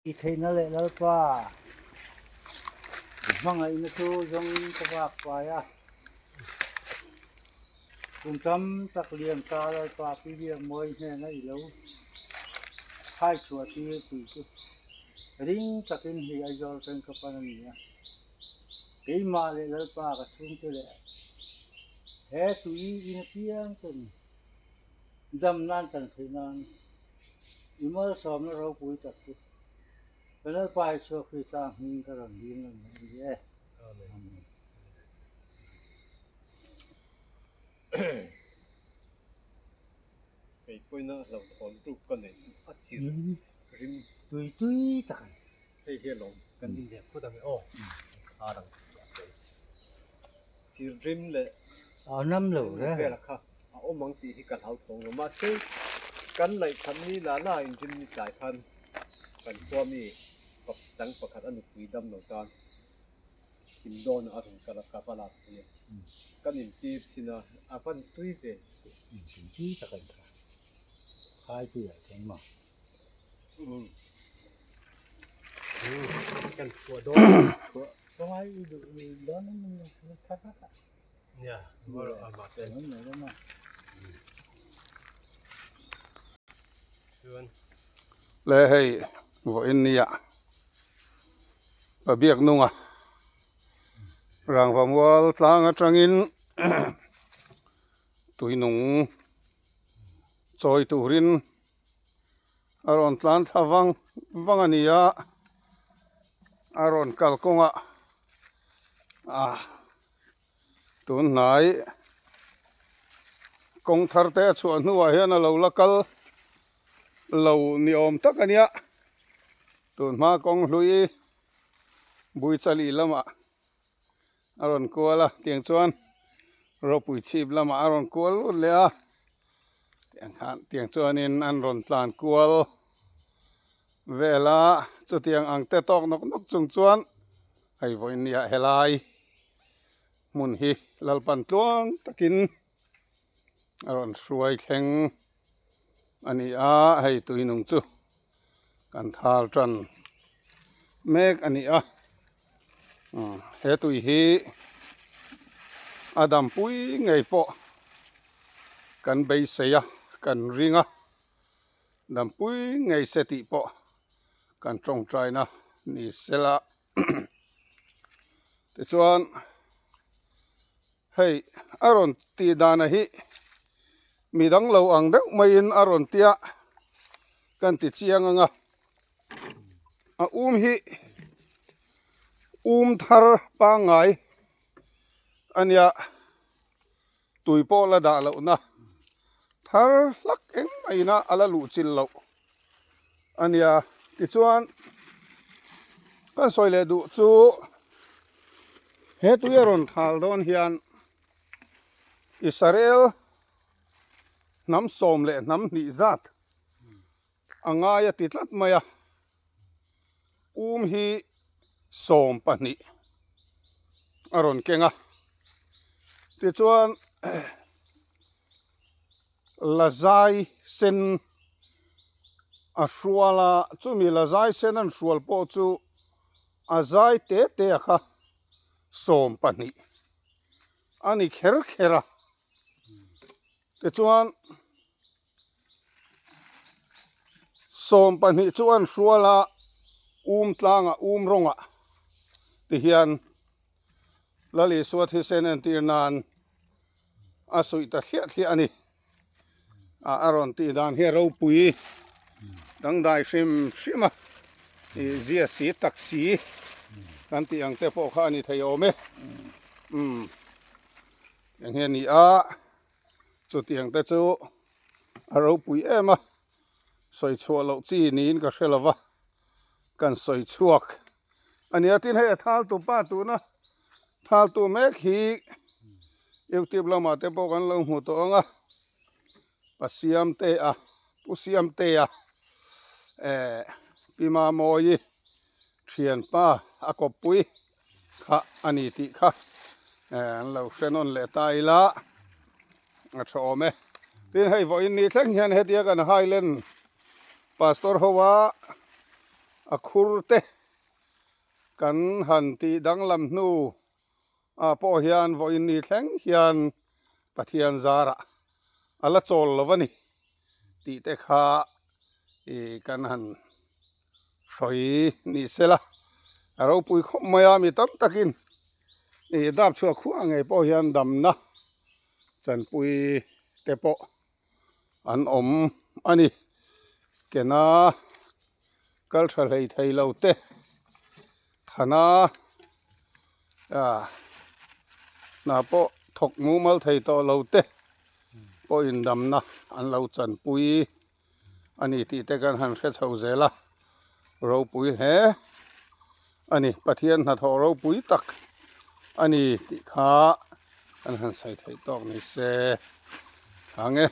I theihna leh Lalpa i hmangaihna chu zawng ka vak fai a. Kum tam tak liam ta Lalpa pi Biakmawi hnena i lo khai chhuah tir tih chu ring takin hei Aizawl thleng ka pan a ni a. Keimah leh Lalpa ka chhungte leh he tui in apiang ten dam nan chan theih nan I malsawmna ropui tak chu ka Lalpa hi chhuak hi tlang hming ka rawn ding a ni e. Amen. Kei pawhin a hlauhthawn ruk ka neih chu a chir rim tui tui tak a ni. Hei hi alawm kan inleh phut ang e aw khar ang chir rim leh a nam lo reng vel kha a awm ang tih hi ka hlauthawng lo mahse kan laihkhat ni la la inrin ni tlai khan kan khua mi chang pakhat a nupui dam lo tan Thim dawnah a rawn kal a, ka va lak pui a, kan intir sin a, a van tui ve. Intin tui tak a inthla khai tui ah chuan maw? Kan chhuah dawn a, chhuah. Khawngai i duh dawn em ni thar rat a? Nia, amah te. Chuan. Le hei vawiin nia ka biak nung a rangva mual tlang atangin tuinung chawi turin a rawn tlan thla vang vang a ni a a rawn kalkawngah ah. Tun hnai kawng thar te a chhuah hnuah hian a lo la kal lo ni awm tak a nia tun hma kawng hlui Buichali lamah a rawn kual a tiang chuan ropui chhip lamah a rawn kual lut leh a tiang khan tiang chuanin an rawn tlan kual vel a chutiang ang te tawk nawk nawk chung chuan hei vawiin nia helai hmun hi Lalpan tluang takin a rawn hruai thleng a ni a hei tuinung chu kan thal tan mek a ni a he tui hi a dampui ngei pawh kan beisei a kan ring a. Dampui ngei se tih pawh kan tawngtaina ni sela tichuan hei a rawn tih dana hi midang lo ang deuh maiin a rawn tia kan ti chiang ang a a um hi um thar pangngai a nia. Tui pawh la dah lohna thar hlak engmah ina a la luh chilh loh a nia. Tichuan kan sawi leh duh chu he tui a rawn thal dawn hian Israel hnam sawm leh hnam hnih zat a ngai a ti tlat mai a, um hi 12 a rawn keng a tichuan lazai sen a hrual a chumi lazai sen an hrual pawh chu a zai te te a kha 12 a ni kher kher a tichuan. 12 chu an hrual a um tlangah um rawngah ti hian Lal Isua thisen entir nan a suih ta thliah thliah a ni a a rawn tih dan hi a ropui dangdai hrim hrim a ih zia si tak si kan tih ang te pawh kha a ni thei awm e umm eng hi a ni a. Chutiang te chu a ropui em a, sawi chhuah loh chi niin ka hre lova, kan sawi chhuak a nia. Tin hei a thaltu pa tuna thaltu mek hi youtube lamah te pawh kan lo hmu tawh ang a, pa Siamtea Pu Siamtea eh Pi Mamawi thianpa a kawppui kha a ni tih kha an lo hre nawn leh ta ila a tha awm e tin hei vawiin ni thleng hian hetia kan highland pastor ho a. A khur te kan han tih danglam hnu ah pawh hian vawiin ni thleng hian Pathian zarah a la chawl lo a ni tih te kha ih kan han hrawi ni sela a ropui khawp mai a mi tam takin ih dap chhuah khuah ngei pawh hian damna chanpui te pawh an awm a ni kena kal tha hlei thei lo te thana ah hna pawh thawk mumal thei tawh lo te pawhin damna an lo chanpui a ni tih te kan han hre chho zel a ropui hle a ni Pathian hnathawh ropui tak a ni tih kha kan han sawi theih tawk ni se ang e.